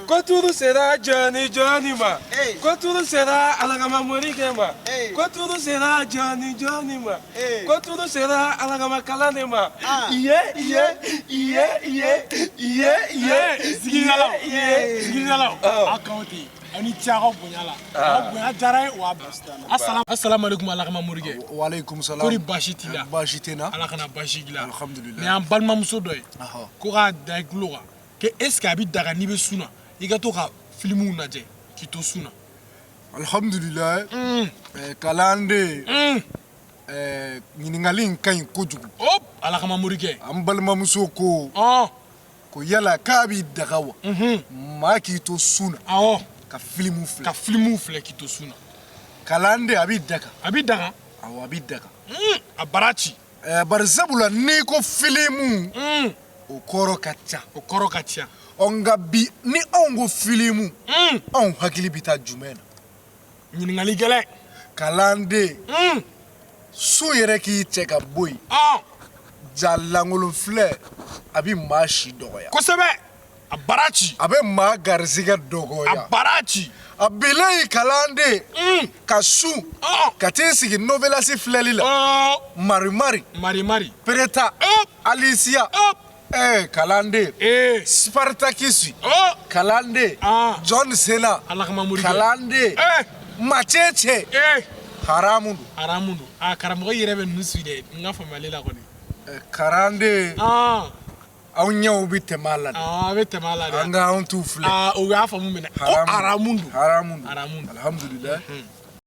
Ko turu sera jɔni jɔni ma. Ko turu sera Alakama morikɛ ma. Ko turu sera jɔni jɔni ma. Ko turu sera Alakama kalanden ma. Iye iye iye iye iye iye. Sigidalaw iye. Sigidalaw Ɔ. aw kanw tɛ yen, aw ni ce aw ka bonya la, aw ka bonya diyara n ye wa. Asalamu aleykum Alakama morikɛ. Waaleykum salam. Kori baasi t'i la? Baasi tɛ n na. Ala kana baasi k'i la. Alhamdulillah. Nin y'an balimamuso dɔ ye. Ahɔ. Ko k'a da i tulo kan ko est ce que a bɛ daga n'i bɛ sun na i ka to ka filimuw lajɛ k'i to sun na? Alhamdulillah. Kalanden. Ɲininkali in ka ɲi kojugu. Hop, Alakama morikɛ. An balimamuso ko. Ko yala k'a b'i daga wa? Maa k'i to sun na. Awɔ. Ka filimu filɛ. Ka filimuw filɛ k'i to sun na. Kalanden, a b'i daga. A b'i daga. Awɔ, a b'i daga. A bara ci. Bari sabula n'i ko filimu. O kɔrɔ ka ca. O kɔrɔ ka ca. Ɔ, nka bi ni anw ko filimu. Anw hakili bɛ taa jumɛn na? Ɲininkali gɛlɛn. Kalanden. Sun yɛrɛ k'i cɛ ka bɔ yen. Ja lankolon filɛ, a bɛ maa si dɔgɔya. Kosɛbɛ. A bara ci. A bɛ maa garisɛgɛ dɔgɔya. A bara ci. A bilayi kalanden. Ka sun. Ka t'i sigi novelas filɛli la. Marimari. Marimari. Pereta. Alisia. Kalanden. Spartakisi. Kalanden. John Cena. Kalanden. Macece. Haramu don. Haramu don. Aa karamɔgɔ, i yɛrɛ bɛ ninnu su dɛ, n ka faamuyali la kɔni. Kalanden. Aw ɲɛw bɛ tɛmɛ a la dɛ. A bɛ tɛmɛ a la dɛ. An ka anw t'u filɛ. Aa, o y'a faamu minɛ. Ko haramu don. Haramu don. Haramu don. Alhamdulilayi.